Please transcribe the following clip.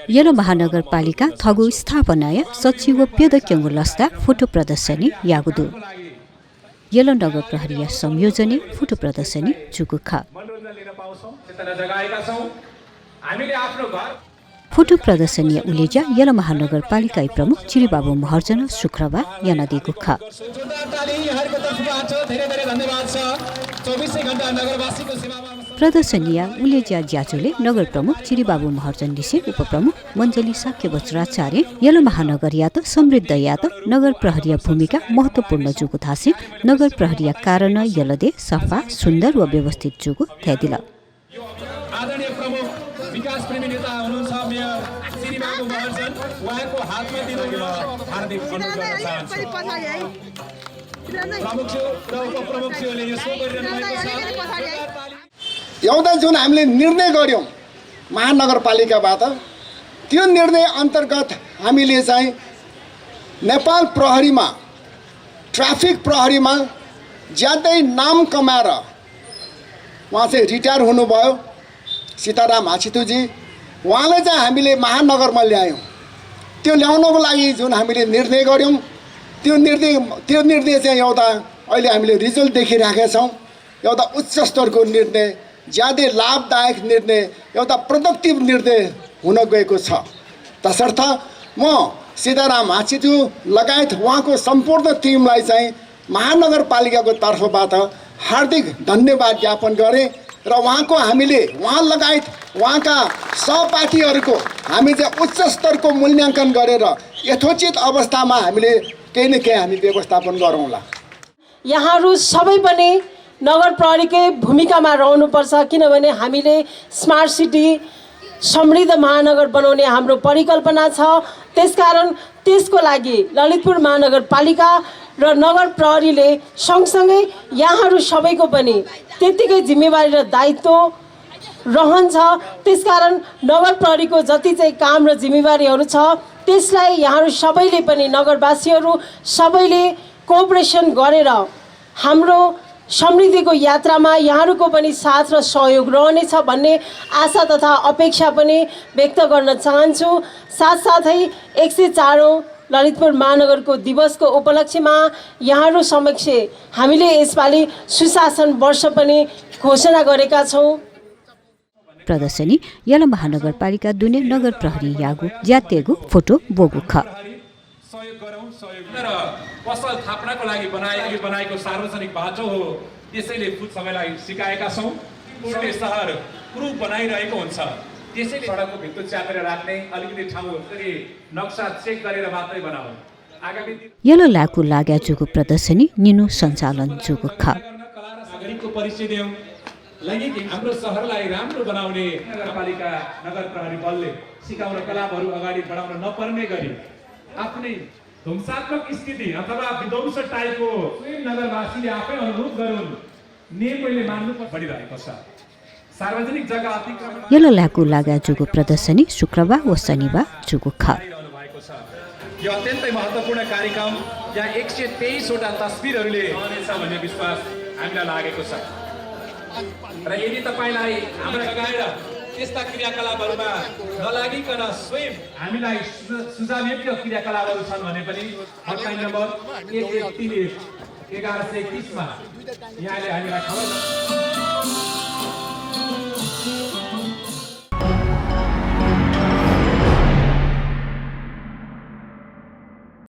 yellow महानगरपालिका थगु स्थापनाय सचिव पेद केंगु लस्ता फोटो प्रदर्शनी यागुदु यलो नगर प्रहरीय संयोजने फोटो प्रदर्शनी जुगुखा फोटो प्रदर्शनी उलेजा यलो महानगरपालिका प्रमुख चिरीबाबु महर्जन शुक्रबार यानदी गुखा प्रदर्शनीया उलेजा ज्याचुले नगर प्रमुख चिरीबाबु महर्जन दिसे उपप्रमुख मञ्जली साक्य बज्राचार्य यलो महानगर या त समृद्ध या त नगर प्रहरीय भूमिका महत्वपूर्ण जुगु थासे नगर प्रहरीय कारण यलदे सफा सुन्दर व व्यवस्थित जुगु थ्यादिल आदरणीय प्रमुख विकास प्रेमी नेता हुनुहुन्छ मेयर चिरीबाबु महर्जन उहाँको हातमा दिनु हार्दिक अनुरोध गर्न चाहन्छु प्रमुख र उपप्रमुखले यसो गरिरहनु भएको छ एउटा जुन हामीले निर्णय गर्यौं महानगरपालिकाबाट त्यो निर्णय अन्तर्गत हामीले चाहिँ नेपाल प्रहरीमा ट्राफिक प्रहरीमा ज्यादै नाम कमाएर उहाँ चाहिँ रिटायर हुनुभयो सीताराम हाछितुजी उहाँलाई चाहिँ हामीले महानगरमा ल्यायौं त्यो ल्याउनको लागि जुन हामीले निर्णय गर्यौं त्यो निर्णय चाहिँ एउटा अहिले हामीले रिजल्ट देखिराखेका छौं एउटा उच्च स्तरको निर्णय ज्यादै लाभदायक निर्णय एउटा प्रोडक्टिभ निर्णय हुन गएको छ तसर्थ म सीताराम हाछितु लगायत उहाँको सम्पूर्ण टिमलाई चाहिँ महानगरपालिकाको तर्फबाट हार्दिक धन्यवाद ज्ञापन गरे र उहाँ लगायत उहाँका सहपाठीहरूको हामी चाहिँ उच्च स्तरको मूल्याङ्कन गरेर यथोचित अवस्थामा हामीले केही न केही हामी व्यवस्थापन गरौँला यहाँहरू सबै पनि नगर प्रहरीकै भूमिकामा रहनुपर्छ किनभने हामीले स्मार्ट सिटी समृद्ध महानगर बनाउने हाम्रो परिकल्पना छ त्यसकारण त्यसको लागि ललितपुर महानगरपालिका र नगर प्रहरीले सँगसँगै यहाँहरू सबैको पनि त्यतिकै जिम्मेवारी र दायित्व रहन्छ त्यसकारण नगर प्रहरीको जति चाहिँ काम र जिम्मेवारीहरू छ त्यसलाई यहाँहरू सबैले पनि नगरवासीहरू सबैले कोअपरेसन गरेर हाम्रो समृद्धिको यात्रामा यहाँहरूको पनि साथ र सहयोग रहनेछ भन्ने आशा तथा अपेक्षा पनि व्यक्त गर्न चाहन्छु साथसाथै 104औं ललितपुर महानगरको दिवसको उपलक्ष्यमा यहाँहरू समक्ष हामीले यसपालि सुशासन वर्ष पनि घोषणा गरेका छौं प्रदर्शनी यलो महानगरपालिका दुने नगर प्रहरी यागु ज्यातेगु फोटो बोगुख सहयोग गरौँ सहयोग र पसल थाप्नको लागि बनाएको सार्वजनिक बाटो हो त्यसैले कुछ समयलाई सिकाएका छौँ पूर्ण शहर प्रुफ बनाइरहेको हुन्छ त्यसैले सडकको भित्तो च्यापेर राख्ने अलिकति ठाउँ नक्सा चेक गरेर मात्रै बनाऊ आगामी यलो लाकु लाग्या जुगु प्रदर्शनी निनु सञ्चालन जुगु ख नागरिकको परिचय देऊ लैङ्गिक हाम्रो शहरलाई राम्रो बनाउने नगरपालिका नगर प्रहरी बलले सिकाउन कलाहरू अगाडि बढाउन नपर्ने गरी आफ्नै ध्वंसात्मक स्थिति अथवा विध्वंस टाइपको स्वयं नगरवासीले आफै अनुभव गरून् नियमले मान्नु परिरहेको छ सार्वजनिक जग्गा अतिक्रमण यलो लाकु लाग्या जुगु प्रदर्शनी शुक्रबार व शनिबार जुगु ख यो अत्यन्तै महत्त्वपूर्ण कार्यक्रम यहाँ 123 वटा तस्बिरहरूले आउनेछ भन्ने विश्वास हामीलाई लागेको छ र यदि तपाईलाई हाम्रो लगाएर यस्ता क्रियाकलापहरूमा नलागिकन स्वयं हामीलाई सुझावयुक्त क्रियाकलापहरू छन् भने पनि हटलाइन नम्बर 1131 1121 मा यहाँले हामीलाई खबर